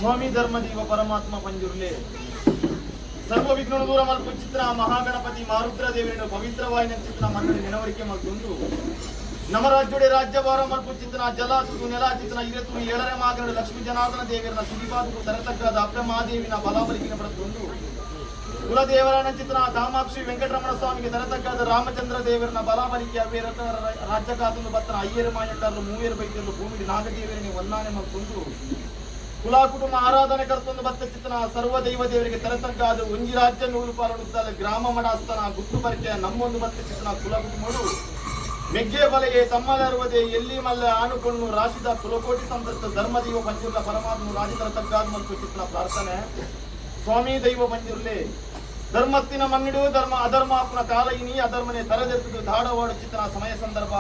ಸ್ವಾಮಿ ಧರ್ಮದೇವ ಪರಮಾತ್ಮ ಪಂಜುರ್ಲೆ, ಸರ್ವ ವಿಘ್ನ ದೂರ ಮಲ್ಪು ಚಿತ್ರ ಮಹಾಗಣಪತಿ ಮಾರುದ್ರ ದೇವರನ್ನು ಪವಿತ್ರವಾಯಿನ ಚಿತ್ರ ಮನ್ನಡಿ ನೆನವರಿಕೆ ಮಲ್ತೊಂದು, ನಮ್ಮ ರಾಜ್ಯಡೆ ರಾಜ್ಯಭಾರ ಮಲ್ಪು ಚಿತ್ರ ಜಲ ಸುತು ನೆಲ ಚಿತ್ರ ಇರತು ಏಳರೆ ಮಾಗನಡು ಲಕ್ಷ್ಮೀ ಜನಾರ್ದನ ದೇವರನ ಸಿರಿಪಾದಕು ತರತಗ್ಗದ ಅಪ್ರಮಾದೇವಿನ ಬಲಾಬಲಿಕಿನ ಪಡೆದುಕೊಂಡು, ಕುಲದೇವರನ ಚಿತ್ರ ಕಾಮಾಕ್ಷಿ ವೆಂಕಟರಮಣ ಸ್ವಾಮಿಗೆ ತರತಗ್ಗದ ರಾಮಚಂದ್ರ ದೇವರನ ಬಲಾಬಲಿಕೆ ಅವೇರತ ರಾಜ್ಯಕಾತಂದು ಬತ್ತನ ಅಯ್ಯರು ಮಾಯಕಾರರು ಮೂವೇರು ಬೈತರು ಭೂಮಿ ನಾಗದೇವರನಿ ಒನ್ನಾನೆ ಮಲ್ತೊಂದು, ಕುಲ ಕುಟುಂಬ ಆರಾಧನೆ ಕರ್ತೊಂದು ಬತ್ತ ಚಿತ್ತನ ಸರ್ವ ದೈವ ದೇವರಿಗೆ ತರತಗ್ಗಾದ ಒಂಜಿ ರಾಜ್ಯ ನೂಲು ಪಾಲುತ್ತಾಲ ಗ್ರಾಮ ಮಡಾಸ್ತನ ಗುತ್ತು ಪರಿಚಯ ನಮ್ಮೊಂದು ಬತ್ತ ಚಿತ್ತನ ಕುಲ ಕುಟುಂಬಡು ಮೆಗ್ಗೆ ಬಲೆಯೇ ತಮ್ಮಲರುವುದೇ ಎಲ್ಲಿ ಮಲ್ಲ ಆನುಕೊಂಡು ರಾಶಿದ ಕುಲಕೋಟಿ ಸಂತೃಪ್ತ ಧರ್ಮದೈವ ಪಂಜುರ್ಲ ಪರಮಾತ್ಮ ರಾಜಿತರ ತಗ್ಗಾದ ಮಲ್ಪು ಚಿತ್ತನ ಪ್ರಾರ್ಥನೆ. ಸ್ವಾಮಿ ದೈವ ಪಂಜುರ್ಲೆ, ಧರ್ಮತ್ತಿನ ಮನ್ನಿಡು ಧರ್ಮ ಅಧರ್ಮಾಪನ ಕಾಲ ಇನಿ ಅಧರ್ಮನೆ ತರದೆತ್ತದು ದಾಡವಾಡು ಚಿತ್ತನ ಸಮಯ ಸಂದರ್ಭ.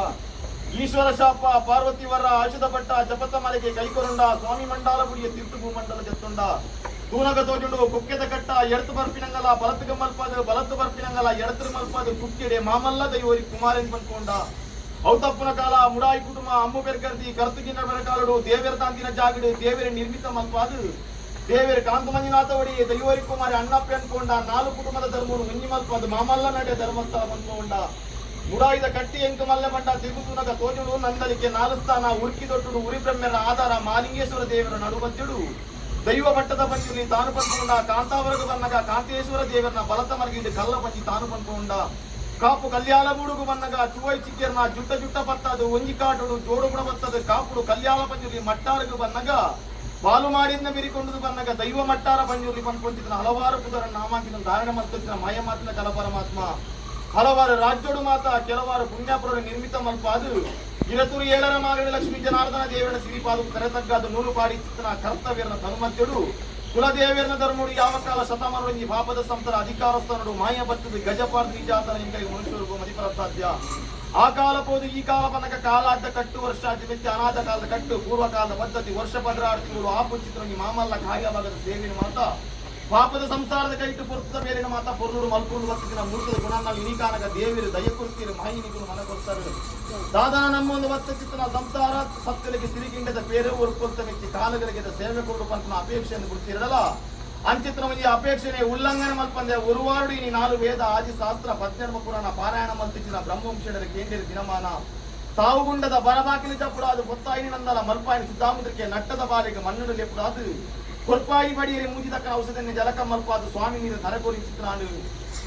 ಈಶ್ವರ ಶಾಪ ಪಾರ್ವತಿ ವರ ಔಷಧ ಪಟ್ಟ ಜಪತ ಮಲೆಗೆ ಕೈಕೊರುಂಡ ಸ್ವಾಮಿ ಮಂಡಾಲ ಗುಡಿಯ ತೀರ್ಥ ಭೂಮಂಡಲ ಜತ್ತುಂಡ ತೂನಗ ತೋಜುಂಡು ಕುಕ್ಕೆದ ಕಟ್ಟ. ಎಡತು ಬರ್ಪಿನಂಗಲ ಬಲತ್ತು ಮಲ್ಪದು, ಬಲತ್ತು ಬರ್ಪಿನಂಗಲ ಎಡತು ಮಲ್ಪದು ಕುಕ್ಕೆಡೆ ಮಾಮಲ್ಲ ದೈವರಿ ಕುಮಾರನ್ ಪನ್ಕೊಂಡ. ಔತಪ್ಪನ ಕಾಲ ಮುಡಾಯಿ ಕುಟುಂಬ ಅಮ್ಮು ಬೆರ್ಕರ್ದಿ ಕರ್ತುಗಿನ ಬೆರಕಾಲುಡು ದೇವೆರ ತಾಂತಿನ ಜಾಗಡು ದೇವೆರ ನಿರ್ಮಿತ ಮಲ್ಪಾದು ದೇವೆರ ಕಾಂತ ಮಂಜುನಾಥ ಒಡಿ ದೈವರಿ ಕುಮಾರಿ ಅಣ್ಣಪ್ಪ ಅನ್ಕೊಂಡ. ನಾಲ್ಕು ಕುಟುಂಬದ ಧರ್ಮನು ಮುಂಜಿ ಮಲ್ಪಾದು ಮಾಮಲ್ಲ ನಡೆ ಧರ್ಮಸ್ಥಳ ಪನ್ಕೊಂಡ. ಮುಡಾಯಿದ ಕಟ್ಟಿ ಎಂಕು ಮಲ್ಲೆ ಬಂಡ ತಿರುಗುತುನಗ ತೋಜುಡು ನಂದಲಿಕೆ ನಾಲುಸ್ಥಾನ ಉರ್ಕಿ ದೊಟ್ಟುಡು ಉರಿ ಬ್ರಹ್ಮರ ಆಧಾರ ಮಾಲಿಂಗೇಶ್ವರ ದೇವರ ನಡುಮಧ್ಯಡು ದೈವ ಭಟ್ಟದ ಪಂಜುಲಿ ತಾನು ಪನ್ಕೊಂಡ. ಕಾಂತಾವರಗ ಬನ್ನಗ ಕಾಂತೇಶ್ವರ ದೇವರನ ಬಲತ ಮಲಗಿಂಡು ಕಲ್ಲ ಪಂಜಿ ತಾನು ಪನ್ಕೊಂಡ. ಕಾಪು ಕಲ್ಯಾಣ ಬೂಡುಗು ಬನ್ನಗ ಚುವೈ ಚಿಕ್ಕೇರ್ನ ಜುಟ್ಟ ಜುಟ್ಟ ಪತ್ತದು ಒಂಜಿ ಕಾಟುಡು ಜೋಡು ಗುಣ ಬತ್ತದು ಕಾಪುಡು ಕಲ್ಯಾಣ ಪಂಜುಲಿ ಮಟ್ಟಾರಗು ಬನ್ನಗ ಬಾಲು ಮಾಡಿಂದ ಬಿರಿಕೊಂಡು ಬನ್ನಗ ದೈವ ಮಟ್ಟಾರ ಪಂಜುರ್ಲಿ ಪನ್ಕೊಂತಿದ್ದ. ಹಲವಾರು ಪುದರ ನಾಮಾಂಕಿತ ಧಾರಣೆ ಮಲ್ತಿದ್ದ ಮಾಯ ಮಾತಿನ ಕಲ ಪರಮಾತ್ಮ ಹಲವಾರು ರಾಜ್ಯೋಡು ಮಾತ ಕೆಲವಾರು ಪುಣ್ಯಾಪುರ ನಿರ್ಮಿತ ಮಲ್ಪಾದು ಇರತುರು ಏಳರ ಮಾಗಡಿ ಲಕ್ಷ್ಮೀ ಜನಾರ್ದನ ದೇವರ ಸಿರಿಪಾದು ಕರೆತಗ್ಗಾದ ನೂಲು ಪಾಡಿ ಚಿತ್ತನ ಕರ್ತವ್ಯನ ತನುಮಧ್ಯಡು ಕುಲದೇವರನ ಧರ್ಮುಡು ಯಾವ ಕಾಲ ಶತಮಾನುಡು ಈ ಪಾಪದ ಸಂತರ ಅಧಿಕಾರಸ್ಥನುಡು ಮಾಯ ಬತ್ತದ ಗಜಪಾರ್ದ ನಿಜಾತನ ಇಂಕೈ ಮನುಷ್ಯರಿಗೂ ಮದಿಪರ ಸಾಧ್ಯ. ಆ ಕಾಲ ಪೋದು ಈ ಕಾಲ ಬನಕ ಕಾಲಾದ್ದ ಕಟ್ಟು ವರ್ಷಾದಿ ಮೆಚ್ಚ ಅನಾಥ ಕಾಲದ ಕಟ್ಟು ಪೂರ್ವಕಾಲದ ಪದ್ಧತಿ ವರ್ಷ 16 ತಿಂಗಳು ಆ ಪುಂಚಿತ್ರ ಮಾಮಲ್ಲ ಕಾರ್ಯಭಾಗದ ಸೇವಿನ ಮಾತ ಪಾಪದ ಸಂಸಾರದ ಕೈಟು ಪೊರ್ತದ ಮೇಲಿನ ಮಾತ ಪೊರ್ಲುಡು ಮಲ್ಕೊಂಡು ಬತ್ತಿನ ಮೂರ್ತದ ಗುಣನ ಇನಿಕಾನಗ ದೇವಿರು ದಯ ಕೊಡ್ತೀರಿ ಮಾಯಿನಿಗುನು ಮನ ಕೊಡ್ತಾರೆ. ದಾದನ ನಮ್ಮೊಂದು ಬತ್ತ ಚಿತ್ತನ ಸಂಸಾರ ಸತ್ತಲಿಗೆ ಸಿರಿಗಿಂಡದ ಬೇರೆ ಊರು ಮೆಚ್ಚಿ ಕಾಲಗಳಿಗೆ ಸೇವೆ ಕೊಡು ಪಂತನ ಅಪೇಕ್ಷೆಯನ್ನು ಬಿಡ್ತಿರಲ್ಲ. ಅಂಚಿತ್ರ ಈ ಅಪೇಕ್ಷೆನೆ ಉಲ್ಲಂಘನೆ ಮಲ್ಪಂದೆ ಉರುವಾರುಡಿ ನೀ ನಾಲು ವೇದ ಆದಿ ಶಾಸ್ತ್ರ ಪದ್ನೆರ್ಮ ಪುರಾಣ ಪಾರಾಯಣ ಮಲ್ತಿಚಿನ ಬ್ರಹ್ಮವಂಶರ ಕೇಂದ್ರ ದಿನಮಾನ ತಾವುಗುಂಡದ ಬರಬಾಕಿನ ಚಪ್ಪುಡಾದು ಬೊತ್ತಾಯಿನಿ ನಂದಲ ಮಲ್ಪಾಯಿನ ಸಿದ್ಧಾಮುದ್ರಕ್ಕೆ ನಟ್ಟದ ಬಾಲಿಗೆ ಮಣ್ಣು ಲೆಪ್ಪುಡಾದು ಕೊರ್ಪಾಯಿ ಬಡಿಯರಿ ಮೂಜಿದಕ್ಕ ಔಷಧಿ ಜಲಕ ಮಲ್ಪಾದು ಸ್ವಾಮಿ ನೀರು ತರಕೋರಿ ಚಿತ್ರಾನು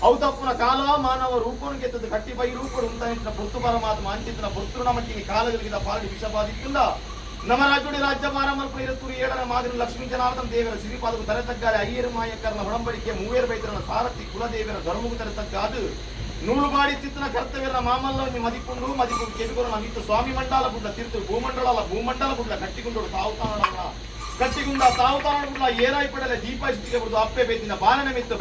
ಔತಪ್ಪುನ ಕಾಲ ಮಾನವ ರೂಪನು ಗೆದ್ದದು ಕಟ್ಟಿ ಬೈ ರೂಪಡು ಉಂತಾಯಿನ ಪೊರ್ತು ಪರಮಾತ್ಮ ಅಂಚಿತ್ರ ಪೊರ್ತುನ ಮಟ್ಟಿನ ಕಾಲಗಳಿಗಿದ ಪಾರಡಿ ವಿಷಬಾಧಿತ್ತುಂದ ನಮ್ಮ ರಾಜ್ಯುಡಿ ರಾಜ್ಯ ಮಲ್ಪು ಇರತ್ತೂರು ಏಳರ ಮಾದಿನ ಲಕ್ಷ್ಮೀ ಜನಾರ್ದನ ದೇವರ ಸಿರಿಪಾದకు ತರೆ ತಗ್ಗಾಲೆ ಅಯ್ಯರು ಮಾಯಕರನ ಒಡಂಬಡಿಕೆ ಮೂವೇರು ಬೈತರನ ಸಾರಥಿ ಕುಲದೇವರ ಧರ್ಮಗೂ ತರೆ ತಗ್ಗಾದು ನೂಲು ಬಾಡಿ ಚಿತ್ತನ ಕರ್ತವ್ಯರ ಮಾಮಲ್ಲವನ್ನಿ ಮದಿಪುಂಡು ಮದಿಪುಂಡು ಕೆಬಿಕೊರನ ಮಿತ್ತು ಸ್ವಾಮಿ ಮಂಡಲ ಬುಡ್ಲ ತೀರ್ತು ಭೂಮಂಡಲ ಭೂಮಂಡಲ ಬುಡ್ಲ ಕಟ್ಟಿಗುಂಡು ತಾವು ತಾನಡಲ್ಲ ಕಟ್ಟಿಗುಂಡ ತಾವು ತಾನ ಬುಡ್ಲ ಏರಾಯಿ ಪಡಲೆ ದೀಪಾಯಿಸಿಗೆ ಬುಡ್ದು ಅಪ್ಪೆ ಬೇತಿನ ಬಾಲನ ಮಿತ್ತು.